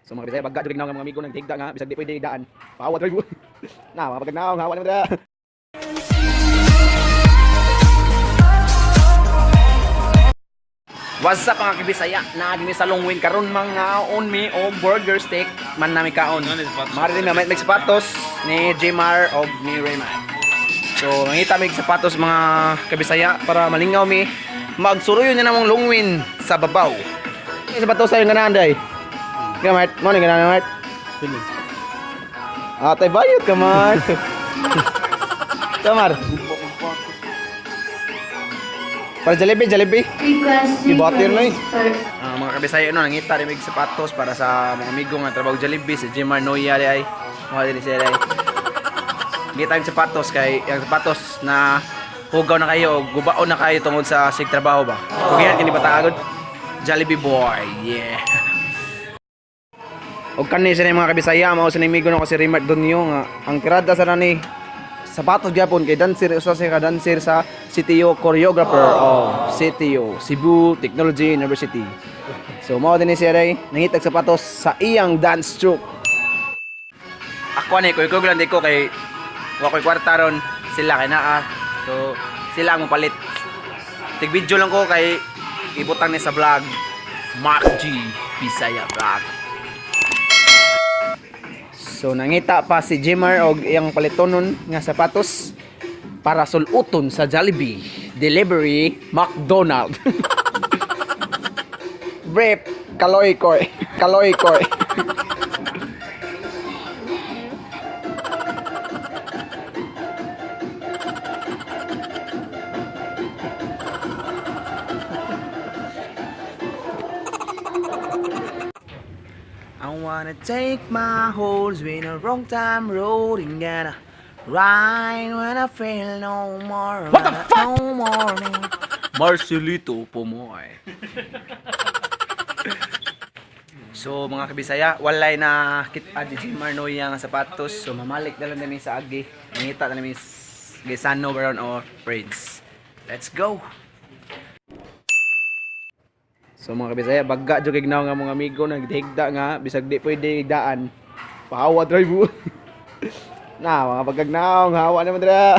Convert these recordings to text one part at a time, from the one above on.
So mga Bisaya, bagga jud nga mga amigo nagtigda nga bisag di pwede daan. Paawat drive. Na, mga pagnaong hawa naman dira. What's up, mga kabisaya? Naagi mi sa Longwin karon mga on mi og burger steak man nami kaon. Mari din may sapatos ni Jmar og ni Rayman. So mangita mig sapatos, mga kabisaya, para malingaw mi. Magsuruyon niya namong Longwin sa babaw. Yung sapatos tayo nga day. Nga Mart, mo ni ganahan, Mart. Pili. Ah, tay bayot ka, Mart. Kamar. Para Jollibee, Jollibee. Request Ibatir na eh. for Ah, mga kabisaya no, nangita rin mig sapatos para sa mga amigo nga trabaho Jollibee, si Jimar Noya di ay. Mga dili siya di ay. Ngita yung sapatos kay yung sapatos na hugaw na kayo, o gubaon na kayo tungod sa sig trabaho ba. Kugihan kini bata agad. Jollibee boy, yeah. Og kani sa mga kabisaya, mao sa amigo nako si Raymart Donyo nga ang tirada sa nani sapatos gyapon kay dancer, usa siya ka dancer sa CTO, choreographer of CTO, Cebu Technology University. So mao din ni siya ray nangitag sapatos sa iyang dance troupe. Ako ani ko lang di ko kay wa koy kwarta ron, sila kay naa. So sila ang mopalit. Tig video lang ko kay ibutang ni sa vlog Mark G Bisaya Vlog. So nangita pa si Jimar og iyang palitonon nga sapatos para suluton sa Jollibee, delivery, McDonald. Brief, kaloy koy, kaloy koy. I wanna take my horse when a wrong time road and gonna ride when I feel no more. What the fuck? No more. Marcelito Pomoy. So mga kabisaya, walay na kita di Jimar Noya nga sapatos. So mamalik na lang nami sa Agi. Mangita na nami Gisano Baron or Prince. Let's go! So mga kabisaya, bagga jud kay nga mga amigo nagdihigda nga bisag di pwede daan. Pahawa drive. Na, mga pagkagnaong hawa naman dira.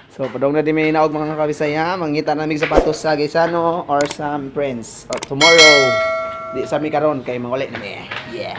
So padong na di may naog, mga kabisaya, mangita na mig sapatos sa Gaisano or sa Prince. Or tomorrow. Di sa mi karon kay manguli na mi. Yeah.